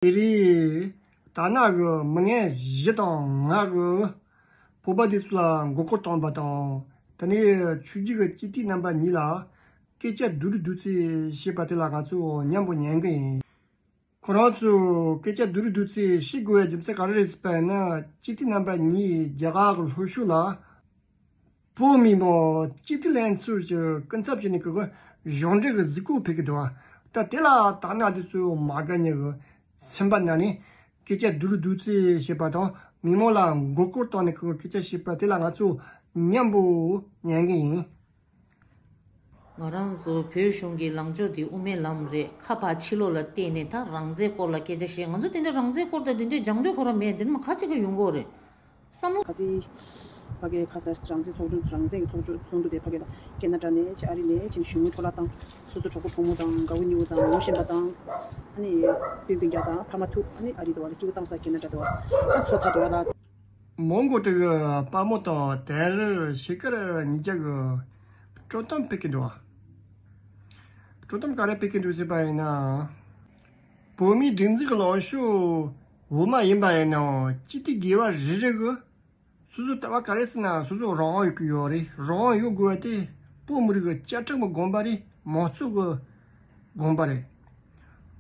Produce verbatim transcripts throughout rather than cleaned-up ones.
དེ་རིང་ད་ནང་གི་མི་ངན་བཞི་དང་ལྔ་གིས་བོད་པ་དེ་ཚོ་ལ་མགོ་སྐོར་བཏང་བ་དང་། དེ་ནས་ཆོས་བརྒྱུད་ཀྱི་སྤྱི་འཐུས་རྣམ་པ་གཉིས་ལ་སྐད་ཆ་བསྡུར་བསྡུར་ཚིག་བཤད་པ་དེ་ལ་ང་ཚོ་མཉམ་པོ་ཉན་གི་ཡིན། ཁོ་རང་ཚོས་སྐད་ཆ་བསྡུར་བསྡུར་ཚིག་བཤད་དགོས་པའི་རྒྱུ་མཚན་ག་རེ་རེད་ཟེར་བ་ཡིན་ན། སྤྱི་འཐུས་རྣམ་པ་གཉིས་རྒྱ་གར་གྱི་ལྷོ་ཕྱོགས་ལ་བོད་མི་མང་སྤྱི་འཐུས་ལྷན་ཚོགས་ཀྱི་སྐུ་ཚབ་བྱས་ནས་ཀྱི་གཞུང་འབྲེལ་གྱི་གཟིགས་སྐོར་ཕེབས་ཀྱི་འདུག་བ། ད་དེ་ལ་དག་སྣང་དེ་ཚོ་མ་དགའ་མཁན་གྱི་སེམས་པ་ནང་ནས་སྐད་ཆ་བསྡུར་བསྡུར་ཚིག་བཤད་པ་དང་། མི་མང་ལ་མགོ་སྐོར་བཏང་ནས་ཀྱི་སྐད་ཆ་བཤད་པ་དེ་ལ་ང་ཚོ་མཉམ་པོ་ཉན་གི་ཡིན། ང་རང་ཚོ་བོད་གཞུང་གི་ལངས་ཕྱོགས་འདི་དབུ་མའི་ལམ་རེད། ཁ་ཕར་ཕྱི་ལོགས་ལ་བལྟས་ནས་ད་རང་བཙན་སྐོར་ལ་སྐད་ཆ་བཤད། ང་ཚོ་དེ་འདྲ་རང་བཙན་སྐོར་དང་དེ་འདྲའི་སྦྱང་འདོད་ཁོ་རང་མེད། དེ་ནི་མ་ཁ་ཅིག་གི་ཡོང་གི་རེད་བསམ་བློ། ཁ་སང་ཕ་གིའི་ཁ་ས་རང་བཙན་ཚོགས་ཆུང་རང་བཙན་གྱི་ཚོགས་ཆུང་ཚོགས་འདུ་དེ་ཕ་གི་ལ་ཁེ་ན་ཌ་ནས་ཕྱིན། ཨ་རི་ནས་ཕྱིན། གཞུང་གི་འཕྲོ་བརླག་བཏང་། སོ་སོ་གྲོགས་པོ་གྲོགས་མོ་དང་དགའ་བོ་ཉེ་བོ་དང་ངོ་ཤེས་པ་དང་། ཨ་ནི་སྤུན་སྤུན་ཀྱག་དང་ཕ་མ་ཐུག་ཨ་ནི་ཨ་རི་དུ་བ་ལ་སྐྱིད་པོ་བཏང་ས་ཁེ་ན་ཌ་དུ་བ་ཨ་ཚོ་ཐ་དུ་བ་ལ། མོན་གྷོ་གྲི་གི་དཔའ་མོ་དང་དེ་རིང་ཤི་ཀར་གཉིས་ཀ་གི་དཀྲོག་གཏམ་ཕེབས་ཀྱི་འདུག་བ། དཀྲོག་གཏམ་ག་རེ་ཕེབས་ཀྱི་འདུག་ཟེར་བ་ཡིན་ན། བོད་མིའི་སྒྲིག་འཛུགས་ཀྱི་ལངས་ཕྱོགས་བོད་མ་ཡིན་པ་ཡིན་ནའང་སྤྱི་འཐུས་སྒེར་བ་རེ་རེ་གིས་སོ་སོའི་ལྟ་བ་ག་རེ་ཟེར་ན། སོ་སོ་རང་དབང་ཡོད་ཀྱི་ཡོད་རེད། རང་དབང་ཡོད་དགོས་པ་དེ་བོད་མི་རིགས་ཀྱི་བཅའ་ཁྲིམས་ཀྱི་དགོངས་པ་རེད། མང་གཙོ་གི་དགོངས་པ་རེད།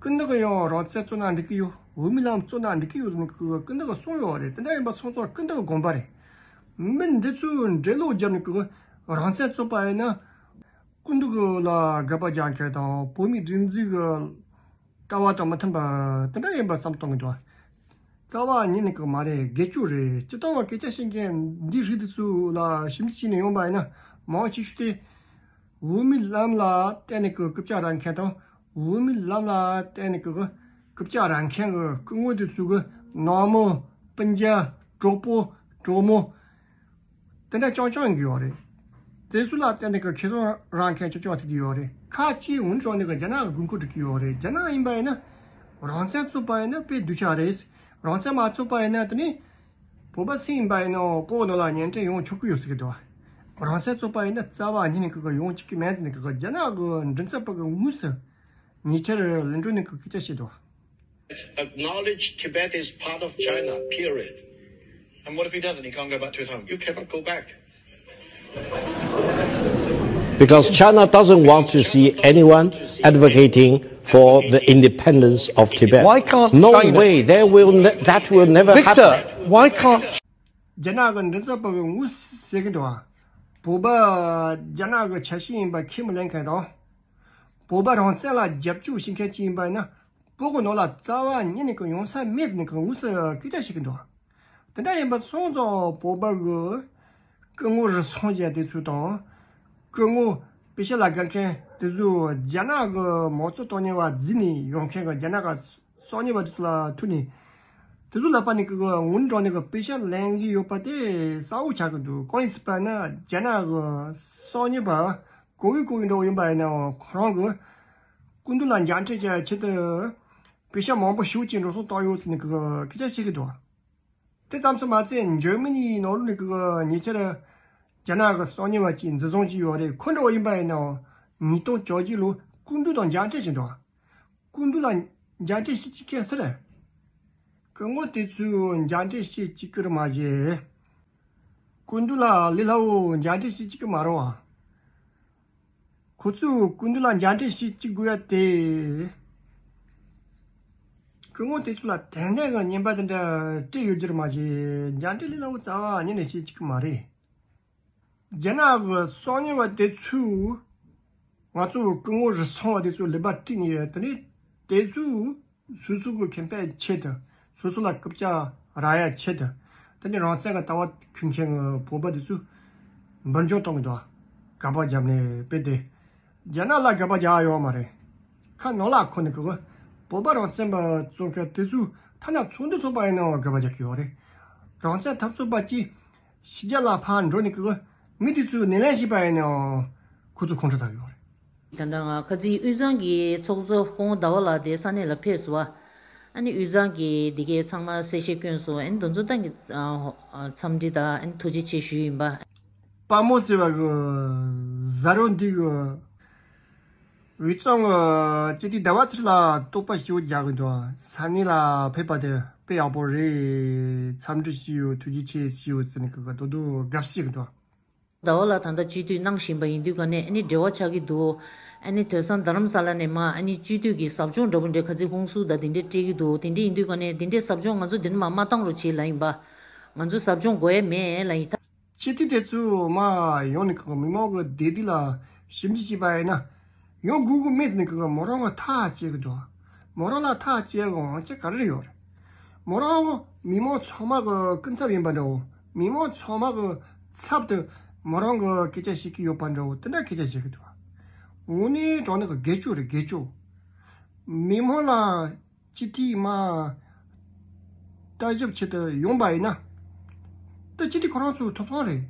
སྐུ་མདུན་གྱིས་ཡང་རང་བཙན་རྩོད་ན་འགྲིག་གི་ཡོད། བོད་མིའི་ལམ་རྩོད་ན་འགྲིག་གི་ཡོད་ཟེར་ནས་སྐུ་མདུན་གྱིས་གསུངས་ཡོད་རེད། དེ་འདྲ་ཡིན་པ་སོང་ཙང་སྐུ་མདུན་གྱི་དགོངས་པ་རེད། མི་འདི་ཚོས་འདྲེ་ལོག་བརྒྱབ་ནས་ཀྱི་རང་བཙན་རྩོད་པ་ཡིན་ན། སྐུ་མདུན་གྱི་ལ་དགག་པ་རྒྱག་མཁན་དང་བོད་མིའི་སྒྲིག་འཛུགས་ཀྱི་ལྟ་བ་དང་མི་མཐུན་པ་དེ་འདྲ་ཡིན་པ་བསམ་གཏོང་གི་འདུག་རྩ་བ་ཉིད་ནས་ཀྱི་མ་རེད། སྒེར་གཅོད་རེད། སྤྱིར་བཏང་བ་སྐད་ཆ་བཤད་མཁན་འདི་རིགས་འདི་ཚོ་ལ་ཞིབ་འཇུག་བྱས་ནས་ཡོང་པ་ཡིན་ན། མང་ཆེ་ཤོས་དེ་བོད་མིའི་ལམ་ལ་བརྟེན་ནས་ཀྱི་རྐུབ་བཀྱག་རག་མཁན་དང་། བོད་མིའི་ལམ་ལ་བརྟེན་ནས་ཀྱི་རྐུབ་བཀྱག་རག་མཁན་གྱི་སྐུ་ངོ་དེ་ཚོ་གི་ནང་མི་སྤུན་ཀྱག་གྲོགས་པོ་གྲོགས་མོ་དེ་འདྲ་རྐྱང་རྐྱང་ཡོང་གི་ཡོད་རེད། དེ་ཚོ་ལ་བརྟེན་ནས་ཀྱི་ཁེ་བཟང་རག་མཁན་རྐྱང་རྐྱང་ཐུག་གི་ཡོད་རེད། ཁ་ཅིག་འུན་ཀྲོང་ནས་ཀྱི་རྒྱ་ནག་གི་དགོས་མཁོ་སྒྲུབ་ཀྱི་ཡོད་རེད། རྒྱ་ནག་ཡིན་པ་ཡིན་ན་རང་བཙན་རྩོད་པ་ཡིན་ན་དཔེ་སྡུག་ཅག་རེད། རང་བཙན་མ་རྩོད་པ་ཡིན་ན་དེ་ནི་བོད་པ་སུ་ཡིན་པ་ཡིན་ནའང་བོད་ནང་ལ་ཉན་འཕྲིན་ཡོང་ཆོག་གི་ཡོད་ཟེར་གི་འདུག་རང་བཙན་རྩོད་པ་ཡིན་ན་རྩ་བ་ཉིད་ནས་ཀྱི་ཡོང་ཆོག་གི་མེད་ཟེར་ནས་ཀྱི་རྒྱ་ནག་གི་མགྲིན་ཚབ་པ་གི་དངོས་སུ་ཉེ་ཆར་ལན་ཀྲོའུ་ནས་ཀྱི་སྐད་ཆ་བཤད་འདུག Acknowledge Tibet is part of China, period. And what if he doesn't? He can't go back to his home. You cannot go back. Because China doesn't want to see anyone advocating for the independence of Tibet. Why can't no China? Way. There will ne- that will never Victor, happen. Why can't རྒྱ་ནག་གི་མགྲིན་ཚབ་པ་གི་དངོས་སུ་ཟེར་གི་འདུག་བོད་པ་རྒྱ་ནག་གི་ཆ་ཤས་ཡིན་པ་ཁས་མི་ལེན་མཁན་དང་། བོད་པ་རང་བཙན་ལ་རྒྱབ་སྐྱོར་བྱེད་མཁན་ཅིག་ཡིན་པ་ཡིན་ན། བོད་གི་ནང་ལ་རྩ་བ་ཉིད་ནས་ཀྱི་ཡོང་ས་མེད་ཟེར་ནས་ཀྱི་དངོས་སུ་སྐད་ཆ་བཤད་ཀྱི་འདུག་དེ་འདྲ་ཡིན་པ་སོང་ཙང་བོད་པ་གི་སྐུ་ངོ་རུ་སོང་བྱས་དེ་ཚོ་དང་། སྐུ་ངོ་པེ་ཤ་ལ་དགའ་མཁན་དེ་ཚོ་རྒྱ་ནག་གི་མང་གཙོ་དོན་གཉེར་བ་བརྫིས་ནས་ཡོང་མཁན་གི་རྒྱ་ནག་གི་སྲོག་ཉེས་པ་དེ་ཚོ་ལ་ཐུག་ནས། དེ་ཚོ་ལ་ཕར་ནས་ཀྱི་དངུལ་འགྲོ་ནས་ཀྱི་པེ་ཤ་ལེན་གྱི་ཡོད་པ་དེ་གསལ་བོ་ཆགས་ཀྱི་འདུག་གང་ཡིན་ཟེར་བ་ན་རྒྱ་ནག་གི་སྲོག་ཉེས་པ་གང་བའི་གང་བའི་འགྲོ་ཡིན་པ་ཡིན་ནའང་ཁོ་རང་གི་སྐུ་མདུན་ལ་མཇལ་འཕྲད་བྱ་ཆེད་དུ་པེ་ཤ་མང་པོ་ཞེ་པོ་ཅིག་འགྲོ་སོང་བཏང་ཡོད་ཟེར་ནས་ཀྱི་སྐད་ཆ་བཤད་ཀྱི་འདུག་དེ་ཙམ་དུ་མ་ཟད་འཇར་མ་ནིའི་ནང་ལོགས་ནས་ཀྱི་ཉེ་ཆར་རྒྱ་ནག་གི་སྲོག་ཉེས་པ་ཅིག་འཛིན་བཟུང་བྱས་ཡོད་རེད། ཁོ་འགྲོ་ཡིན་པ་ཡིན་ནའང་ཉིས་སྟོང་བཅོ་བརྒྱད་ལོ་སྐུ་མདུན་དང་མཇལ་འཕྲད་བྱས་འདུག་སྐུ་མདུན་ལ་མཇལ་འཕྲད་བྱེད་ཀྱི་མཁན་སུ་རེད། སྐུ་ངོ་དེ་ཚོས་མཇལ་འཕྲད་བྱེད་ཀྱི་རེད་མ་གཞི། སྐུ་མདུན་ལ་ལས་སླ་བོ་མཇལ་འཕྲད་བྱེད་ཀྱི་མ་རེད་བ། ཁོ་ཚོས་སྐུ་མདུན་ལ་མཇལ་འཕྲད་བྱེད་ཀྱི་དགོས་ཡ་དེ། སྐུ་ངོ་དེ་ཚོ་ལ་ཏན་ཏན་གྱི་རྔན་པ་དེ་འདྲ་སྤྲད་ཡོད་རྒྱུ་རེད་མ་གཞི། མཇལ་འཕྲད་ལས་སླ་བོ་རྩ་བ་ཉིད་ནས་བྱེད་ཀྱི་མ་རེད། རྒྱ་ནག་གི་སྲོག་ཉེས་པ་དེ་ཚོས་ང་ཚོ་སྐུ་ངོ་རུ་སོང་བ་དེ་ཚོ་ལུང་པ་དཀྲིས་ནས་ཡོད། དེ་ནས་དེ་ཚོས་སོ་སོ་གི་ཁེ་ཕན་ཆེད་དུ་སོ་སོ་ལ་རྐུབ་བཀྱག་རག་ཡ་ཆེད་དུ། དེ་ནས་རང་བཙན་གྱི་ལྟ་བ་འཁྱེར་མཁན་གྱི་བོད་པ་དེ་ཚོས་འབུར་འཇོག་གཏོང་གི་འདུག་དགག་པ་བརྒྱབ་ནས་དཔེ་དེ། རྒྱ་ནག་ལ་དགག་པ་རྒྱག་ཡ་ཡོད་མ་རེད། ཁ་ནང་ལ་ཁོ་ནས་གི་བོད་པ་རང་བཙན་པ་རྩོད་མཁན་དེ་ཚོས་ཐ་ན་ཚོགས་འདུ་ཚོགས་པ་ཡིན་ནའང་དགག་པ་རྒྱག་གི་ཡོད་རེད། རང་བཙན་འཐབ་རྩོད་པ་གཅིག་ཕྱི་རྒྱལ་ལ་ཕར་འགྲོ་ནས་གི་མི་དེ་ཚོས་སྣེ་ལེན་བྱས་པ་ཡིན་ནའང་ཁོ་ཚོ་ཁོང་ཁྲོ་ཟ་གི་ཡོད་རེད། ད་ལྟ་ང་ཁ་རྩང་དབུས་གཙང་གི་ཚོགས་གཙོ་སྐུ་ངོ་ཟླ་བ་ལགས་དེ་ས་གནས་ལ་ཕེབས་སོང་བ། ཨ་ནི་དབུས་གཙང་གི་འདི་གའི་ཚང་མ་གསལ་བཤད་བསྐྱོན་སོང་། ཨ་ནི་དོན་ཚོ་ཏང་གི་འཚམས་འདྲི་དང་ཨ་ནི་ཐུགས་རྗེ་ཆེ་ཞུས་ཡིན་པ། དཔའ་མོ་ཟེར་བ་གི་ཟ་རོ་འདི་གི་ དབུས་གཙང་གི་སྤྱི་འཐུས་ཟླ་བ་ཚེ་རིང་ལ་རྟོག་པ་ཞེ་པོ་རྒྱག་གི་འདུག་ས་གནས་ལ་ཕེབས་པ་དེ་དཔེ་ཡག་པོ་རེད། འཚམས་འདྲི་ཞུས་ཡོད། ཐུགས་རྗེ་ཆེ་ཞུས་ཡོད་ཟེར་ནས་ཁོ་གིས་ད་དུང་དགའ་བསུ་བྱེད་ཀྱི་འདུག་ཟླ་བ་ལགས་ད་ལྟ་སྤྱི་འཐུས་གནང་བཞིན་པ་ཡིན་དུས་ག་ནས་ཨ་ནི་འབྲེལ་བ་ཆགས་ཀྱི་འདུག་ཨ་ནི་དེང་སང་རྡ་རམ་ས་ལ་ནས་མར་ཨ་ནི་སྤྱི་འཐུས་ཀྱི་ཟབ་སྦྱོང་འདྲ་པོ་འདྲ་ཁ་ཚིག་ཧུང་སུ་དང་དེ་འདྲས་སྤྲད་ཀྱི་འདུག་དེ་འདྲས་ཡིན་དུས་ག་ནས་དེ་འདྲས་ཟབ་སྦྱོང་ང་ཚོ་འདི་ནས་མར་མ་བཏང་རོགས་བྱེད་ལབ་ཡིན་པ། ང་ཚོ་ཟབ་སྦྱོང་དགོས་ཡས་མེད་ལབ་ཡིན་ད། སྤྱི་འཐུས་དེ་ཚོ་མར་ཡོང་ནས་ཁོ་མི་མང་གི་བདེ་སྡུག་ལ་ཞིབ་འཇུག་བྱས་པ་ཡིན་ན། ཡང་དགོས་ཀྱི་མེད་ཟེར་ནས་ཁོ་མོ་རང་གི་ཐག་བཅད་ཀྱི་འདུག་མོ་རང་ལ་ཐག་བཅད་དགོས་དབང་ཆ་ག་རེ་ཡོད་རེད། མོ་རང་མི་མང་ཚང་མ་གི་སྐུ་ཚབ་ཡིན་པ་འདྲ་བོ། མི་མང་ཚང་མ་གི་ཚབ་ཏུ་མོ་རང་གི་སྐད་ཆ་བཤད་ཀྱི་ཡོད་པ་འདྲ་བོ་དེ་འདྲ་སྐད་ཆ་བཤད་ཀྱི་འདུག་དངོས་གནས་དྲང་གནས་ཀྱི་སྒེར་གཅོད་རེད། སྒེར་གཅོད། མི་མང་ལ་སྤྱི་འཐུས་མར་ལྟ་ཞིབ་ཆེད་དུ་ཡོང་པ་ཡིན་ན། ད་སྤྱི་འཐུས་ཁོ་རང་ཚོའི་ཐོབ་ཐང་རེད།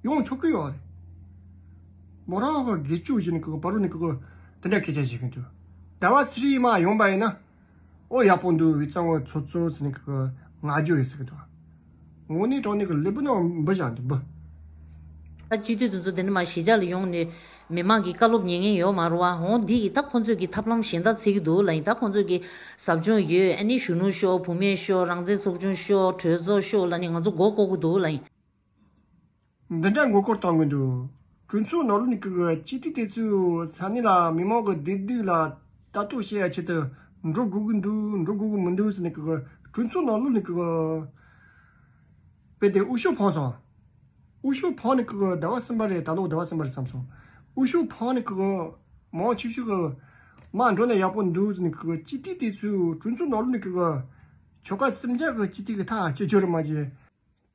ཡོང་ཆོག་གི་ཡོད་རེད། མོ་རང་གི་སྒེར་གཅོད་བྱས་ནས་ཁོ་བར་རུ་ནས་ཁོ་དེ་འདྲ་སྐད་ཆ་བཤད་གི་འདུག་ཟླ་བ་ཚེ་རིང་མར་ཡོང་པ་ཡིན་ན། ཨོ་ཡག་པོ་འདུག་དབུས་གཙང་བ་ཚོ་ཚོ་ཟེར་ནས་ཁོ་ང་རྒྱུ་ཡོད་ཟེར་གི་འདུག་དངོས་གནས་དྲང་གནས་ཀྱི་ལེགས་པོ་ནང་འབུ་བཞག་འདུག་འབུ། ད་སྤྱི་འཐུས་དེ་ཚོ་དེ་འདྲ་མར་གཞིས་ཆགས་ལ་ཡོང་ནས་མི་མང་གི་བཀའ་སློབ་ཉན་མཁན་ཡོད་མ་རེད་བ། འོང་འདི་ཡིས་ད་ཁོང་ཚོས་ཀྱི་ཐབས་ལམ་གཞན་དག་འཚོལ་གྱི་འདུག་ལབ་ཡིན། ད་ཁོང་ཚོས་ཀྱི་ཟབ་སྦྱོང་ཡོད། ཨ་ནི་གཞོན་ནུ་ཤོག་བུད་མེད་ཤོག་རང་བཙན་ཚོགས་ཆུང་ཤོག་གྲོས་ཚོགས་ཤོག་ལབ་ནས་ང་ཚོ་མགོ་སྐོར་གྱི་འདུག་ལབ་ཡིན། འདི་འདྲ་མགོ་སྐོར་གཏོང་གི་འདུག་གྲོས་ཚོགས་ནང་ལོགས་ནས་ཀྱི་སྤྱི་འཐུས་དེ་ཚོས་ས་གནས་ལ་མི་མང་གི་བདེ་སྡུག་ལ་ལྟ་རྟོག་བྱེད་ཡ་ཆེད་དུ་འགྲོ་དགོས་ཀྱི་འདུག་འགྲོ་དགོས་ཀྱི་མི་འདུག་ཟེར་ནས་ཀྱི་གྲོས་ཚོགས་ནང་ལོགས་ནས་ཀྱི་དཔེ་དེ་འོས་ཤོག་འཕངས་སོང་། འོས་ཤོག་འཕངས་ནས་ཀྱི་ཟླ་བ་གསུམ་པ་རེད། ད་ལོ་ཟླ་བ་གསུམ་པ་རེད་བསམ་སོང་། འོས་ཤོག་འཕངས་ནས་ཀྱི་མང་ཆེ་ཤོས་ཀྱི་མར་འགྲོ་ན་ཡག་པོ་འདུག་ཟེར་ནས་ཀྱི་སྤྱི་འཐུས་དེ་ཚོས་གྲོས་ཚོགས་ནང་ལོགས་ནས་ཀྱི་ཆོལ་ཁ་གསུམ་ཆ་གི་སྤྱི་འཐུས་ཀྱི་ཐག་བཅད་རྒྱུ་རེད་མ་གཞི།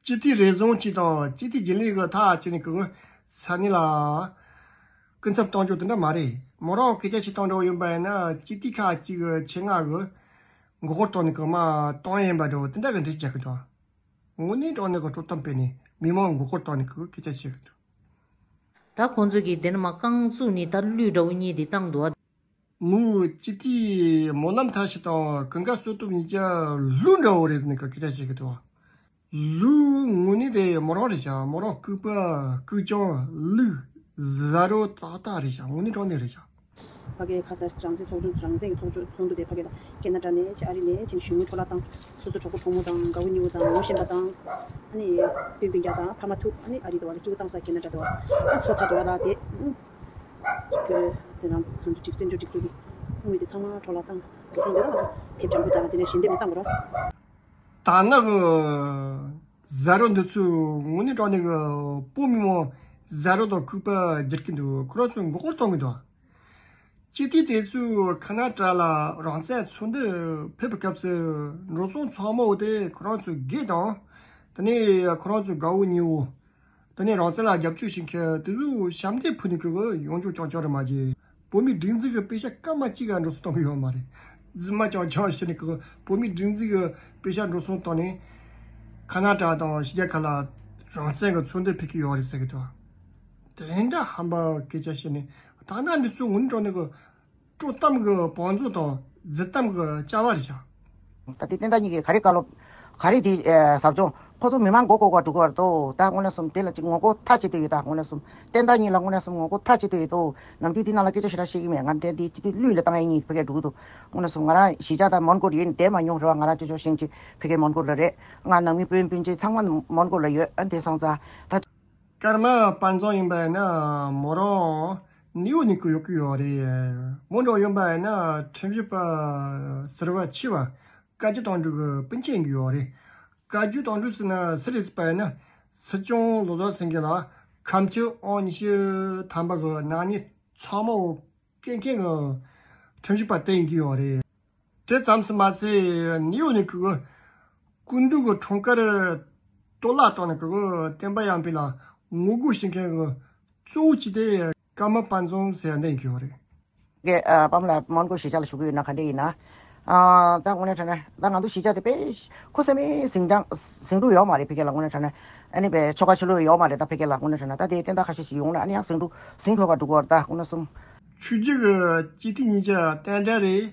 སྤྱི་འཐུས་རེ་ཟུང་གཅིག་དང་སྤྱི་འཐུས་རྒྱུན་ལས་ཀྱི་ཐག་བཅད་ནས་ཀྱི་ས་གནས་ལ་སྐུ་ཚབ་གཏོང་རྒྱུ་དེ་འདྲ་མ་རེད། མོ་རང་སྐད་ཆ་ཞིག་བཏང་འགྲོ་ཡོང་པ་ཡིན་ན་སྤྱི་འཐུས་ཁག་ཅིག་གི་ཆེད་མངགས་ཀྱི་མགོ་སྐོར་གཏོང་ནས་ཀྱི་མར་གཏོང་ཡིན་པ་འདྲ་བོ་དེ་འདྲ་གི་འགྲེལ་བརྒྱབ་ཀྱི་འདུག་དངོས་གནས་དྲང་གནས་ཀྱི་དཀྲོག་གཏམ་སྤེལ་ནས་མི་མང་མགོ་སྐོར་གཏོང་ནས་ཀྱི་སྐད་ཆ་བཤད་ཀྱི་འདུག་ད་ཁོང་ཚོས་ཀྱི་དེ་ནས་མར་རྐང་བཙུགས་ནས་ད་གླུད་འདྲ་བོ་གཉིས་དེ་བཏང་འདུག་མོའི་སྤྱི་འཐུས་སྨོན་ལམ་མཐའ་ཞིག་དང་ཀུན་དགའ་བསོད་སྟོབས་གཉིས་ཀ་གླུད་འདྲ་བོ་རེད་ཟེར་ནས་ཀྱི་སྐད་ཆ་བཤད་ཀྱི་འདུག་གླུད་དངོས་གནས་དེ་མོ་རང་རེད་ཤག་མོ་རང་སྐུད་པ་སྐུད་ཅང་གླུད་ཟ་རོ་ཏག་ཏག་རེད་ཤག་དངོས་གནས་དྲང་གནས་རེད་ཤག་ཕ་གིའི་ཁ་ས་རང་བཙན་ཚོགས་ཆུང་རང་བཙན་གྱི་ཚོགས་ཆུང་ཚོགས་འདུ་དེ་ཕ་གི་དང་ཁེ་ན་ཌ་ནས་ཆེ་ཨ་རི་ནས་ཆེ་གཞོན་ནུ་འཕྲོ་བརླག་བཏང་སོ་སོ་གྲོགས་པོ་གྲོགས་མོ་དང་དགའ་བོ་ཉེ་བོ་དང་ངོ་ཤེས་པ་དང་ཨ་ནི་སྤུན་སྤུན་ཀྱག་དང་ཕ་མ་ཐུག་ཨ་ནི་ཨ་རི་དུ་བ་ལ་སྐྱིད་པོ་བཏང་ས་ཁེ་ན་ཌ་དུ་བ་ཨ་མཚོ་ཐ་དུ་བ་ལ་དེ་ཨུ་བོད་དེ་རང་ང་ཚོ་སྒྲིག་བཙན་བྱོལ་སྒྲིག་འཛུགས་ཀྱི་དངུལ་དེ་ཚང་མ་འཕྲོ་བརླག་བཏང་སྒྲིག་འཛུགས་འདི་ལ་ང་ཚོ་ཕེབས་བྱང་བུ་དང་དེ་ནས་ཞལ་འདེབས་ནས་བཏང་དགོས་རོགས། ད་ནག་གི་ཟ་རོ་འདི་ཚོས་དངོས་གནས་དྲང་གནས་ཀྱི་བོད་མི་མང་ཟ་རོ་དང་སྐུད་པ་བསྒྱུར་གྱི་འདུག་ཁོ་རང་ཚོས་མགོ་སྐོར་གཏོང་གི་འདུག་སྤྱི་འཐུས་དེ་ཚོས་ཁ་ན་ཏྲ་ལ་རང་བཙན་ཚོགས་འདུ་ཕེབས་པའི་སྐབས་སུ་འགྲོ་སོང་ཚང་མ་བོ་དེ་ཁོ་རང་ཚོའི་སྒེར་དང་། དེ་ནས་ཁོ་རང་ཚོའི་དགའ་བོ་ཉེ་བོ། དེ་ནས་རང་བཙན་ལ་རྒྱབ་སྐྱོར་བྱེད་མཁན་དེ་ཚོས་ཞབས་འདེགས་ཕུལ་ནས་ཀྱི་ཡོང་རྒྱུ་རྐྱང་རྐྱང་རེད་མ་གཞི། བོད་མིའི་སྒྲིག་འཛུགས་ཀྱི་པེ་ཤག་སྐར་མ་གཅིག་ག་འགྲོ་སོང་གཏོང་གི་ཡོད་མ་རེད། རྫུན་མ་རྐྱང་རྐྱང་བཤད་ནས་ཀྱི་བོད་མིའི་སྒྲིག་འཛུགས་ཀྱི་པེ་ཤག་འགྲོ་སོང་བཏང་ནས་ཁ་ན་ཏྲ་དང་ཕྱི་རྒྱལ་ཁག་ལ་རང་བཙན་གྱི་ཚོགས་འདུ་ཕེབས་ཀྱི་ཡོད་རེད་ཟེར་གི་འདུག་དེ་འདྲ་ཧམ་པ་སྐད་ཆ་བཤད་ནས་ད་ལྟ་འདི་ཚོ་དངོས་གནས་དྲང་གནས་ཀྱི་དཀྲོག་གཏམ་གྱི་བང་མཛོད་དང་རྫུན་གཏམ་གྱི་ལྕགས་བར་བཞག་ད་དེ་བསྟན་བདག་གཉིས་ཀྱིས་ག་རེ་བཀའ་སློབ། ག་རེ་དེ་ཟབ་སྦྱོང་། ཁོ་ཚོ་མི་མང་མགོ་སྐོར་བ་འགྲོ་གི་བར་དུ་ད་དངོས་གནས་སོམ་དེ་ལ་ཅིག་ངོ་རྒོལ་མཐའ་གཅིག་ཏུ་ཡོད། ད་དངོས་གནས་སོམ་བསྟན་བདག་གཉིས་ལ་དངོས་གནས་སོམ་ངོ་རྒོལ་མཐའ་གཅིག་ཏུ་ཡོད་དོ། ནམ་རྒྱུན་དེ་ནང་ལ་སྐད་ཆ་ཞེ་དྲག་བཤད་ཀྱི་མེད། ང་དེ་དེ་སྤྱི་འཐུས་གླུད་ལ་བཏང་ཡས་གཉིས་ཕ་གིར་འགྲོ་གི་འདུག་དངོས་གནས་སོམ་ང་རང་གཞིས་ཆགས་དང་མོན་གྷོ་ཡོད་ནས་བསྡད་མ་མྱོང་རེད་བ། ང་རང་ཅོ་ཅོ་ཤིང་ཅིག་ཕ་གིར་མོན་གྷོ་ལ་རེད། ང་ནང་མི་སྤུན་སྤུན་མཆེད་ཚང་མ་མོན་གྷོ་ལ་ཡོད། ཨ་དེ་སོང་ཙང་ད། ཀརྨ་དཔལ་འཛོམས་ཡིན་པ་ཡིན་ན་མོ་རང་ནིའུ་ནི་ཀི་ཡོག་གི་ཡོད་རེད། མོ་འགྲོ་ཡིན་པ་ཡིན་ན་ཁྲིམས་ཞིབ་པ་ཟུར་པ་ཆེ་བ་བཀའ་བརྒྱུད་དོན་གྲུབ་ཀྱི་སྤུན་མཆེད་ཡིན་གི་ཡོད་རེད། བཀའ་བརྒྱུད་དོན་གྲུབ་ཟེར་ན་སུ་རེད་ཟེར་པ་ཡིན་ན་སྲིད་སྐྱོང་བློ་བཟང་སེང་གེ་ལ་ཁམས་སྤྱི་ཨང་ཉི་ཤུ་ཐམ་པ་གི་ནག་ཉེས་ཚང་མ་འོ་སྐད་མཁན་གྱི་ཁྲིམས་ཞིབ་པ་དེ་ཡིན་གྱི་ཡོད་རེད། དེ་ཙམ་ཟིན་མ་ཟད་ནིའུ་ནི་ཀི་སྐུ་མདུན་གྱི་འཁྲུངས་སྐར་གཏོར་བརླག་བཏང་ནས་ཀྱི་བསྟན་པ་ཡར་འཕེལ་ལ་ངོ་རྒོལ་བྱེད་མཁན་གྱི་གཙོ་བོ་གཅིག་དེ་ཀརྨ་དཔལ་འཛོམས་ཟེར་ཡ་འདི་ཡིན་གྱི་ཡོད་རེད། གི་ཨ་པམ་ལ་མོན་གྷོ་གཞིས་ཆགས་ལ་བཞུགས་ཀྱི་ཡོད་ན་ག་འདྲ་ཡིན་ན། ཨ་ད་དངོས་གནས་དྲང་གནས་ད་ང་ཚོ་གཞིས་ཆགས་དེ་དཔེ་ཁུ་སིམ་མེར་ཟིང་དྲང་ཟིང་འཁྲུག་ཡོད་མ་རེད། ཕ་གི་ལ་དངོས་གནས་དྲང་གནས་ཨ་ནི་དཔེ་ཆོལ་ཁ་ཆོས་ལུགས་ཡོད་མ་རེད། ད་ཕ་གི་ལ་དངོས་གནས་དྲང་གནས་ད་དེ་བསྟན་བདག་ཁ་ཤས་ཤིག་ཡོང་ན་ཨ་ནི་ཡང་ཟིང་འཁྲུག་ཟིང་འཁྲུག་ག་འགྲོ་གི་ཡོད་རེད། ད་དངོས་གནས་སོམ། ཆོས་བརྒྱུད་ཀྱི་སྤྱི་འཐུས་གཉིས་ཆ་བསྟན་དགྲ་རེད།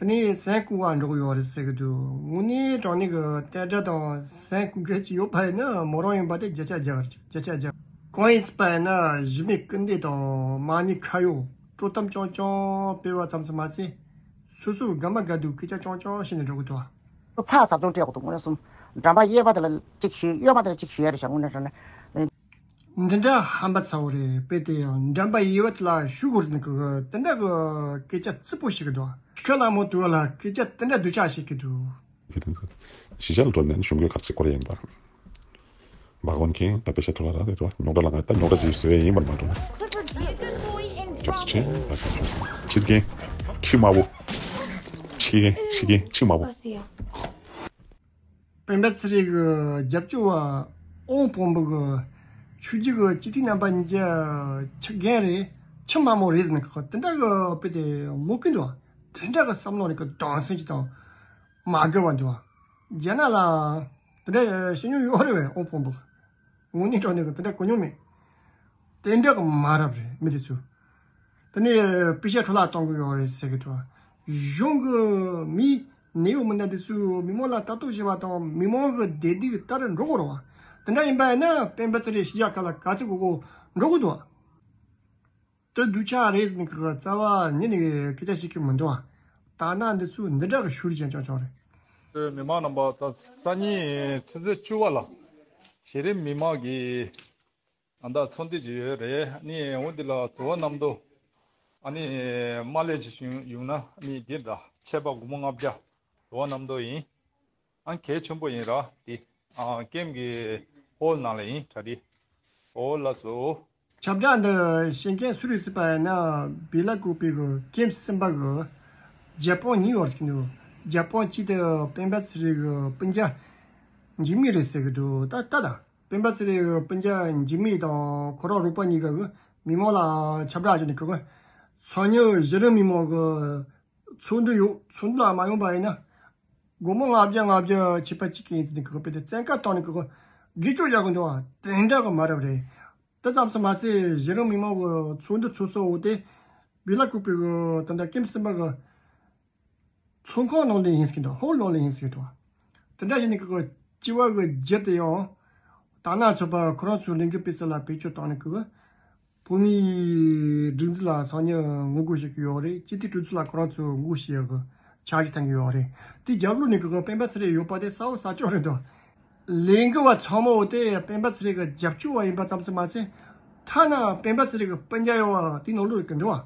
དེ་ནས་ཟན་བརྐུ་བ་འགྲོ་གི་ཡོད་རེད་ཟེར་གི་འདུག་དངོས་གནས་དྲང་གནས་ཀྱི་བསྟན་དགྲ་དང་ཟན་བརྐུ་མཁན་ཅིག་ཡོད་པ་ཡིན་ན་མོ་རང་ཡིན་པ་དེ་བརྒྱ་ཆ་བརྒྱ་རེད། བརྒྱ་ཆ་བརྒྱ། གང་ཡིན་ཟེར་པ་ཡིན་ན་གཞི་མེད་སྐུར་འདེབས་དང་མ་ཉེས་ཁ་གཡོག་ དཀྲོག་གཏམ་རྐྱང་རྐྱང་སྤེལ་བ་ཙམ་ཙམ་མ་ཟད། སོ་སོའི་དགའ་མ་དགའ་སྡུག་སྐད་ཆ་རྐྱང་རྐྱང་བཤད་ནས་འགྲོ་གི་འདུག་བ། ཕར་ཟབ་སྦྱོང་སྤྲད་དགོས་འདུག་དངོས་སུ། འགྲམ་པ་གཡས་པ་དེ་ལ་གཅིག་ཞུས། གཡོན་མ་དེ་ལ་གཅིག་ཞུས་ཡ་རེད་ཤག་དངོས་གནས་དྲང་གནས། འདི་འདྲ་ཧམ་པ་ཚ་བོ་རེད། དཔེ་དེ་ཡང་འགྲམ་པ་གཡས་པ་དེ་ལ་ཞུ་དགོས་ཟེར་ནས་གི་དེ་འདྲ་གི་སྐད་ཆ་རྩུབ་པོ་བཤད་གི་འདུག་ཁ་ལ་མོ་དུ་བ་ལ་སྐད་ཆ་དེ་འདྲ་སྡུག་ཅག་བཤད་གི་འདུག་གཞིས་ཆགས་ལ་འགྲོ་ནས་གཞུང་གི་གར་ཆེ་སྐོར་ཡིན་པ། མ་གོན་མཁན་ད་དཔེ་ཆ་ཐོ་ལ་ར་རེད་ར། རྙོག་དྲ་ལ་ང་ད་རྙོག་དྲ་ཅིག་བཟོས་ཡིན་པར་མ་འགྲོ་ན། རྒྱབ་སུ་ཆེན་ད་ཁ་ཆུ་སོང་། ཁྱི་རྒན། ཁྱི་དམར་པོ། ཁྱི་རྒན་ཁྱི་རྒན་ཁྱི་དམར་པོ། སྤེན་པ་ཚེ་རིང་གི་རྒྱབ་སྐྱོར་བ་ཨོང་དཔོན་པོ་གི་ཆོས་བརྒྱུད་གི་སྤྱི་འཐུས་རྣམ་པ་གཉིས་ཀྱི་ཁྱི་རྒན་རེད། ཁྱི་དམར་མོ་རེད་ཟེར་ནས་གི་དེ་འདྲ་གི་དཔེ་དེ་མོ་ཀུན་འདུག་དེ་འདྲ་གི་བསམ་བློ་ནི་གི་སྡང་སེམས་ཅིག་དང་མ་དགའ་བ་འདུག་རྒྱ་ནག་ལ་དེ་འདྲ་བཤད་མྱོང་ཡོད་རེད་བས། ཨོང་དཔོན་པོ་གི་དངོས་གནས་དྲང་གནས་གི་དེ་འདྲ་གོ་མྱོང་མེད། དེ་འདྲ་གི་མ་རབས་རེད་མི་དེ་ཚོ། དེ་ནས་པེ་ཤ་འཕྲོ་བརླག་གཏོང་གི་ཡོད་རེད་ཟེར་གི་འདུག་གཞུང་གི་མི་ནད་གཡོག་མི་སྣ་དེ་ཚོས་མི་མང་ལ་ལྟ་རྟོག་བྱེད་པ་དང་མི་མང་གི་བདེ་སྡུག་ལྟར་འགྲོ་དགོས་རེད་བ། དེ་འདྲ་ཡིན་པ་ཡིན་ན་སྤེན་པ་ཚེ་རིང་གཞིས་ཆགས་ཁག་ལ་ག་ཚོད་དགོས་དགོས་འགྲོ་དགོས་འདུག་དེ་སྡུག་ཅག་རེད་ཟེར་ནས་གི་རྩ་བ་ཉིད་ནས་སྐད་ཆ་བཤད་ཀྱི་མི་འདུག་ད་ནང་འདི་ཚོ་འདི་འདྲ་གི་ཤུགས་རྐྱེན་རྐྱང་རྐྱང་རེད། མི་མང་རྣམ་པ་ད་སང་ཉིན་ཆུ་ཚོད་བཅུ་པ་ལ་གཞི་རིམ་མི་མང་གི་ཨ་ད་ཚོགས་འདུ་ཅིག་ཡོད་རེད། ཨ་ནི་འོ་འདི་ལ་དུ་བ་གནམ་མདོ། ཨ་ནི་མ་ལས་ཅིག་ཡོང་ན་ཨ་ནི་འདི་འདྲ་ཆད་པ་སྒོར་མོ་ལྔ་བརྒྱ། དུ་བ་གནམ་མདོ་ཡིན། ཨ་གལ་ཆེན་པོ་ཡིན་ར་དེ། ཨ་ཀེམ་གི་ཧོལ་ནང་ལ་ཡིན་གྲ་སྒྲིག་ཨོ་ལགས་སོ། ཁྱབ་བསྒྲགས་འདི་ཤེས་མཁན་སུ་རེད་ཟེར་བ་ཡིན་ན་བི་ལ་ཀུ་པེ་གི་ཀེམ་གསུམ་པ་གི་རྒྱལ་དཔོན་གཉིས་ཡོད་ཟེར་གི་འདུག་རྒྱལ་དཔོན་གཅིག་དེ་སྤེན་པ་ཚེ་རིང་གི་སྤུན་ཀྱག་འཇིགས་མེད་རེད་ཟེར་གི་འདུག་ད་ལྟ་ད་སྤེན་པ་ཚེ་རིང་གི་སྤུན་ཀྱག་འཇིགས་མེད་དང་ཁོ་རང་རོགས་པ་གཉིས་ཀ་གི་མི་མང་ལ་ཁྱབ་བསྒྲགས་བྱས་ནས་གི་གི་སང་ཉིན་གཞི་རིམ་མི་མང་གི་ཚོགས་འདུ་ཡོད། ཚོགས་འདུ་ལ་མ་ཡོང་པ་ཡིན་ན། སྒོར་མོ་ལྔ་བརྒྱ་ལྔ་བརྒྱ་ཆད་པ་གཅིག་གི་ཡིན་ཟེར་ནས་གི་དཔེ་དེ་བཙན་བཀའ་བཏང་ནས་གི་གི་སྒེར་གཅོད་བྱ་གི་འདུག་བ། དེ་འདྲ་གི་མ་རབས་རེད། དེ་ཙམ་དུ་མ་ཟད་གཞི་རིམ་མི་མང་གི་ཚོགས་འདུ་ཚོགས་ས་འོ་དེ་བི་ལ་ཀུ་པེ་གི་ད་ལྟ་ཀེམ་གསུམ་པ་གི་ཚོགས་ཁང་ནང་ལ་ཡིན་ཟེར་གི་འདུག་ཧོལ་ནང་ལ་ཡིན་ཟེར་གི་འདུག་དེ་འདྲ་བྱས་ནས་གི་གི་སྤྱི་བ་གི་རྒྱུ་དེ་ཡང་དར་ནག་ཚོགས་པ་ཁོ་རང་ཚོའི་ལས་འགུལ་སྤེལ་ས་ལ་བེད་སྤྱོད་བཏང་ནས་གི་གི་བོད་མིའི་སྒྲིག་འཛུགས་ལ་སང་ཉིན་ངོ་རྒོལ་བྱེད་ཀྱི་ཡོད་རེད། སྤྱི་འཐུས་གྲོས་ཚོགས་ལ་ཁོ་རང་ཚོས་ངོ་རྒོལ་བྱེད་ཡག་གི་འཆར་གཞི་བཏིང་གི་ཡོད་རེད། དེ་རྒྱབ་ལོགས་ནས་གི་གི་སྤེན་པ་ཚེ་རིང་ཡོད་པ་དེ་གསལ་པོ་གསལ་རྐྱང་རེད་འདུག་ལས་འགུལ་བ་ཚང་མ་འོ་དེ་སྤེན་པ་ཚེ་རིང་གི་རྒྱབ་སྐྱོར་བ་ཡིན་པ་ཙམ་ཞིག་མ་ཟད། ཐ་ན་སྤེན་པ་ཚེ་རིང་གི་སྤུན་ཀྱག་ཡོད་པ་དེའི་ནང་ལོགས་ཀྱི་འདུག་བ།